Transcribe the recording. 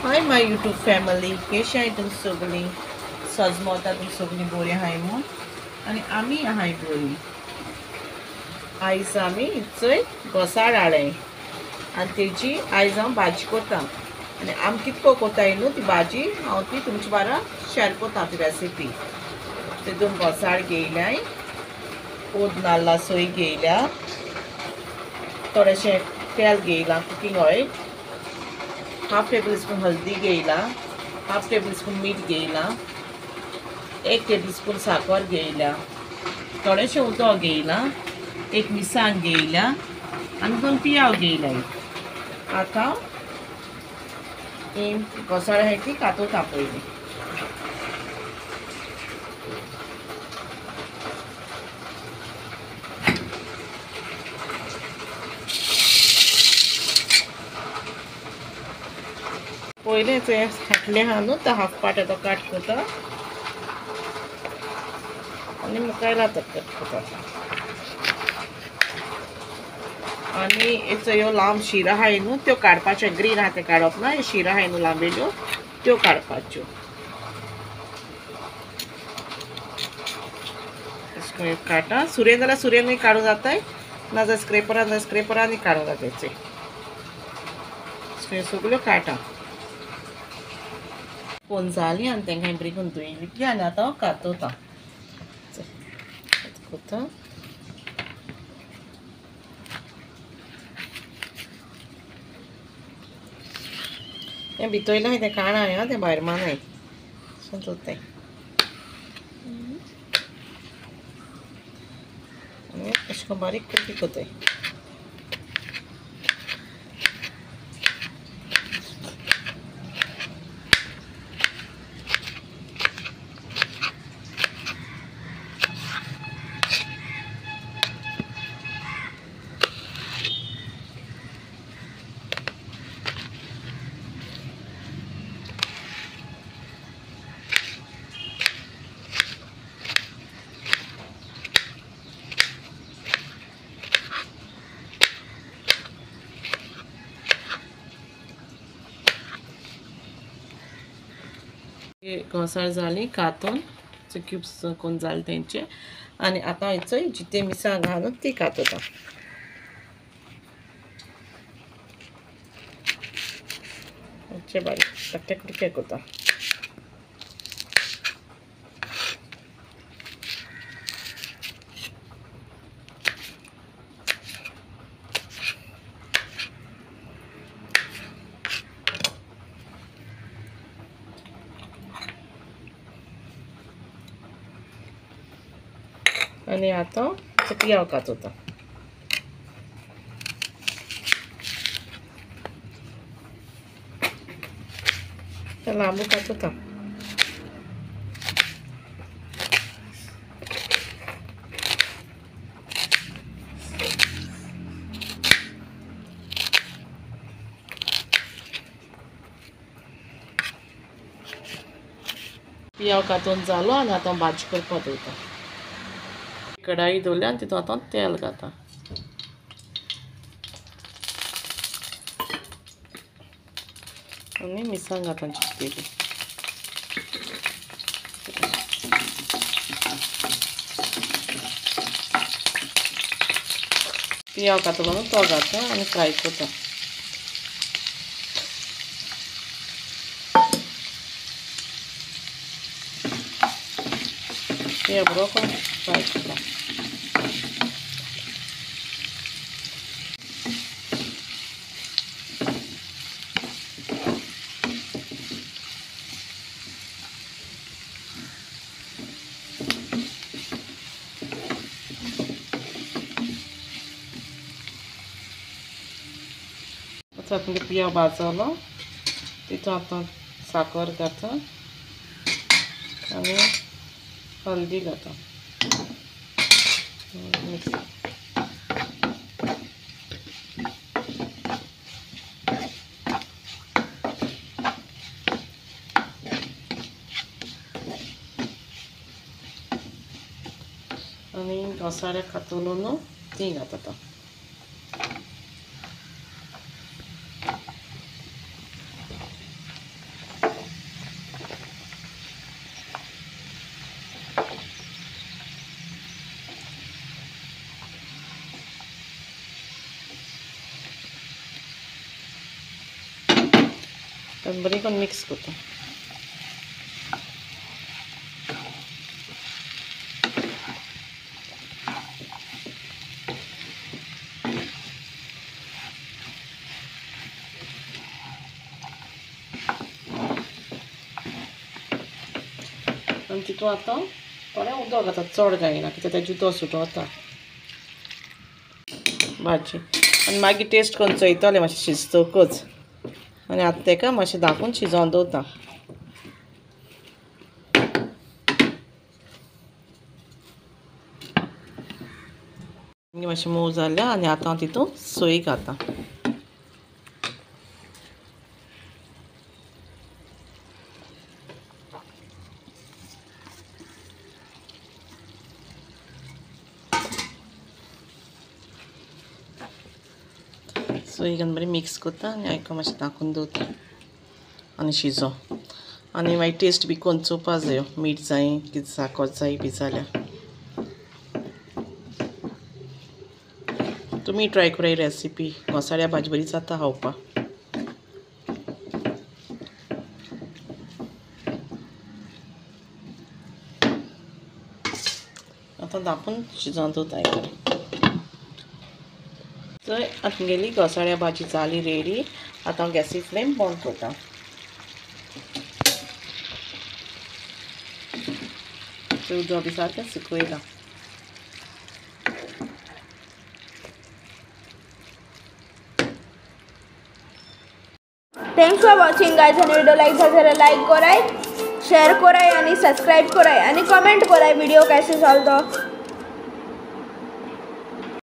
High my YouTube family, कशी आहाय तुमी सगळीं? सजमोता तुमी सगळीं बरी आहाय म्हूण आनी आमी आहाय बरी. आयज आमी चोय घोसाळ हाडलें आनी तेजी आयज हांव भाजी करता आनी आमी कितको कोताय न्हू ती भाजी हांव ती तुमचे बारा शेअर करता ती रेसिपी. तितून घोसाळ घेयल्याय, ओद नाल्ला सोय घेयल्या, थोडेशें तेल घेयलां cooking oil, half table spoon हल्दी घेयला, हाफ टेबल स्पून मीठ घेयला, 1 टेबल स्पून साकर घेयल्या, थोडेशें उदक घेयलां, 1 मिरसांग घेयल्या आनी 2 पियाव घेयल्या. आतां ही घोसाळ आहाय ती कातोता पयलीं. पयलें चोय फाटलें आहा न्हू तो हाफ पार्ट तो काट करता आनी मुखायला तो कट करता. आनी ह्यो लांब शिरा आहाय न्हू त्यो काडपाच्यो, ग्रीन आहा तें काडप ना, शिरा आहाय न्हू लांबेल्यो त्यो काडपाच्यो. अशें काडटा. सुरयेन जाल्यार सुरयेनूय काडूं जाताय, ना जाल्यार स्क्रेपरान जाल्यार स्क्रेपरानूय काडूं जाता. अशें सगळ्यो काडटा. कोण जाली आनी तेंकां बरी करून धुयली आनी आतां हांव कातोता. कोता हें भितरलें आहाय तें काणाय आं, तें भायर मानाय अशें चोताय. आनी अशें करून बारीक कुटी कोताय. घोसाळ जाली कातून क्यूब्स कोण जाले तेंचे. आनी आतां हेचोय जिते मिरसांग घालून ती कातोता. बारीक धाकटे कुडके करता. आनी आतां पियाव कातोता. लांबू कातोता. पियाव कातून जालो आनी आतां भाजी करपाक दवरता. कढाई दवरल्या आनी तितूंत आतां तेल घालता. आनी मिरसांग घालता चिकलेली. पियाव घातलो न्हू तो घालता आनी फ्राय करता. पियाव बरो करून फ्राय करता. आतां पियाव भाजलो तितूंत आतां साकर घालता आनी हल्दी घालता. मिक्स आनी घोसाळ्या कातोलो न्हू ती घालता आतां. तर बरें करून मिक्स करता. आनी तितून आतां थोडें उदक घालता, चड घायना कित्याक तेजें उदक सुटोता भाजी. आनी मागीर टेस्ट करून चोयतलें मातशें शिजतकच. आनी आतां तेका मातशें धांपून शिजोवन दवरता. मातशें मोव जालें आनी आतां हांव तितून सोय घालता. सोय घालून बरें मिक्स करता आनी आयको मातशें धांकून दवरता आनी शिजो. आनी मागीर टेस्ट बी करून चोवपा जायो, मीठ जाय कितें साकर जाय बी जाल्यार. तुमी ट्राय करा ही रेसिपी, घोसाळ्या भाजी बरी जाता खावपाक. आतां धांपून शिजोवन दवरता. तर आमगेली घोसाळ्या भाजी जाली रेडी. आतां हांव गॅसी फ्लेम बंद करता. उदक बी सारकें सुकयलां. Thanks for watching guys. आणि व्हिडिओ लाईक झाला लाईक कराय, शेअर कराय आणि सबस्क्राईब कराय आणि कमेंट कराय व्हिडिओ कैसे चालतो.